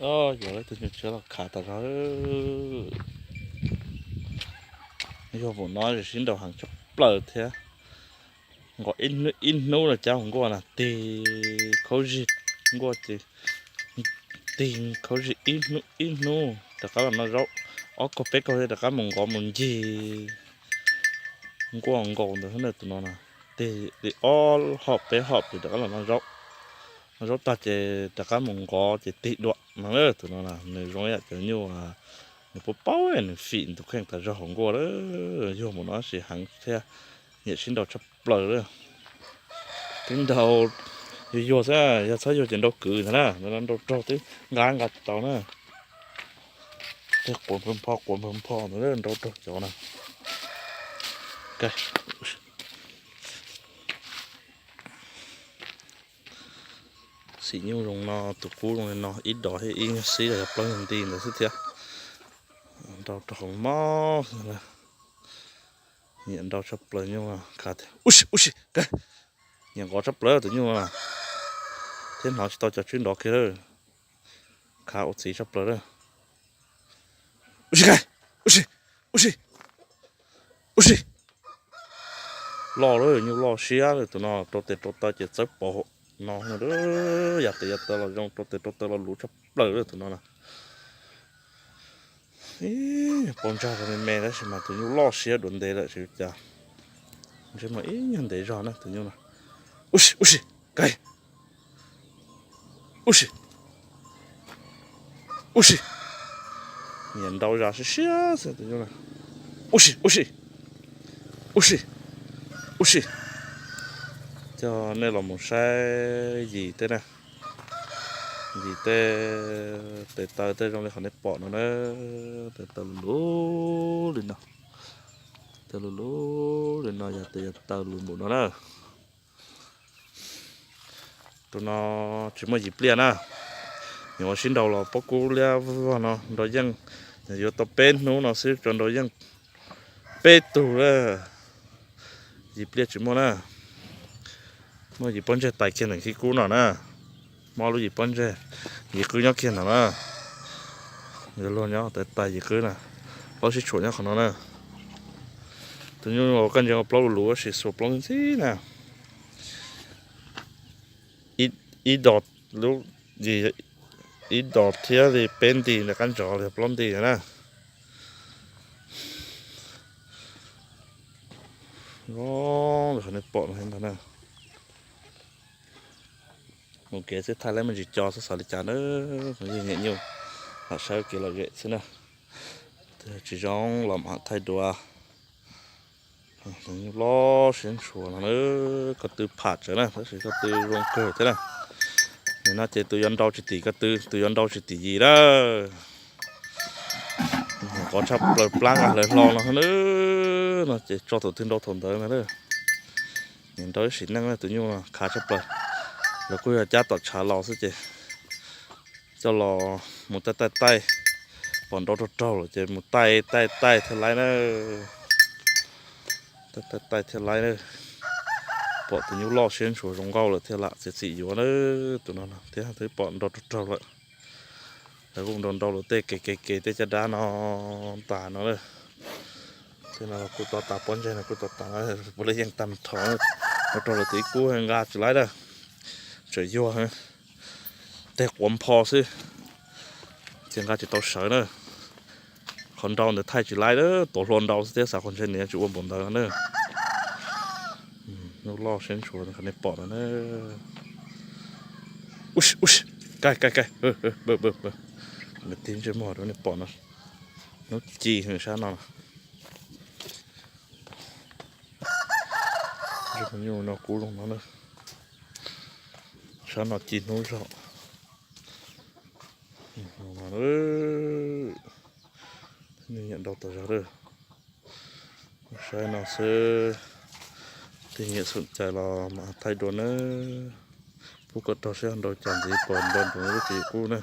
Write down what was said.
Yuav lawv tus nyuj tsiab los khav tas zog. Yog mus no sib nraus heev tshaj plaws thiab. Nqos ib hnub los cab hauv nkuaj na, tig khaub zig nkuaj ces tig khaub zig ib hnub ib hnub rov qab los noj zaub. Ob kaug peb kaug thiab rov qab mus nqos mus ncig nkuaj nkaus ntawd xwb na tus no na. Tig li ob hom peb hom ces rov qab los noj zaub. Noj zaub tag ces rov qab mus nqos ces tig dua no na tus no na. Nws zoo ib yam cov nyuj, nws paub paub nws fim tus kheej tas zog hauv nkuaj lawm. Yuag mus no tab sis heev thiab nyiam sib nraus tshaj plaws lawm. Twb nraus yuag yuag xwb, yog txhob yuag ces nraus kwv ntag na, nraus raug twb nqa nqa tsis tau na. Tej quav npho quav npho ntawd nraus raug cov na. Xim nyuj zoo no, tus qub zoo li no, ib dos thiab ib nyuag xib los yog plaub nyuag nti ntawd xwb thiab. Nraus raug mob xwb na. Nyiam nraus tshaj plaws nyuj no, khav tiag. Ub si, ub si, kawg. Nyiam nqos tshaj plaws tus nyuj no na. Thiab hnov tsis tau cov tswb nrov kiag lawm. Khav ua txiv tshaj plaws lawm. Ub si, kawg. Ub si, ub si, ub si. Loj lawm, nyuj loj siab lawm tus no, rau tes rau taw ces txawb pov no. Yam tes yam taw los zoo, rau tes rau taw los luv tshaj plaws lawm tus no na. Ib nyuag pov ntsag zoo me me tab sis mas tus nyuj loj siab dua ntev lawm tsis ua cas. Ntshe muaj ib nyuag ntev zog na tus nyuj no. Ub si, ub si, kawg. Ub si, ub si. Nyiam nraus zas siab siab xwb tus nyuj no. Ub si, ub si, ub si, ub si. Coj nej los mus saib yim tej na. Yim tej tes taw tej zoo li qhov nej pom no na. Tes taw luv luv li no. Tes taw luv luv li no yog tes taw luv npaum no na. Tus no tsis muaj yim pliaj na. Nyuam qhuav sib nraus los pob kub liab vog no nrau yeej, yuav tau peb hnub no xwb tso nrau yeej peb tug lawm. Yim pliaj tsis muaj na. Muaj yim pob ntseg tais kiag ntawm khib kub no na. Muaj lub yim pob ntseg yim qwb nyob kiag ntawm na. Yuav luag nyob tais tais yim qwb na. Plaub sib tshuam nyob qhov no na. Tus nyuj koj ntsia plaub luv luv tab sis xuas plaub ntxhib na. Ib dos, ib dos thiab li peb nti ntawm qab ntsov li plaub nti na. Zoo li qhov nej pom no ntag na. Mus kev xwb thaij lawv me ntsis co xwb xav li cas na. Yog nyiam nyuj lam saib kev lom zem xwb na. Tsis zoo los mam thaij dua. Nyuj loj siab ntshua no na. Ko tw pham tsawv na tab sis ko tw zoo kawg thiab na. Nim no ces tus yuav nrau tsis tim ko tw, tus yuav nrau tsis tim yim lawm. Qhov tshaj plaws plab nqa hlawv hlo no na. No ces tso thaum twg nrau thaum ntawd ntag. Nim nrau ib sim neej tus nyuj no khav tshaj plaws. Lawv kuj yog cab tom tshav los xwb ces coj los mus taij taij taij, pom nrau raug raug lawm ces mus taij taij taij thiaj laib na. Taij taij taij thiaj laib na. Pom tus nyuj loj siab ntshua zoo nkauj lawm thiaj lam txiav txim yuav na. Tus no thiab twb pom nrau raug raug lawm. Lawv kuj nrau nrau lawv tej kev kev kev tej caj dab no tas no na. Tej no kuj to tas, pob ntseg no kuj to tas, puav leej yeej tag nrho. Nrau raug lawv tus ib kub nqa tsis laib na. Tseem yuag tej quav npho xwb, ces nqa tsis tau sawv na. Qhov nrau ntawd thaij tsis laib, tuav hlua nrau xwb thiab xav qhov ntshe nws yuav tsis ua npaum ntawd na. Nyuj loj siab ntshua qhov nej pom no na. Ub si, ub si, kaij kaij kaij, nws tig ntsej muag rau nej pom no. Hnub ci sab no. Nyuj no kub zoo no na. Sab no ci hnub zog. Nws nyiam nrau tas zog lawm. Saib no xwb, tig nyiam xum cais los mam thaij dua na. Pub kom rog seb nrau cas ntxiv pom nrau nroo lub tsev kub na.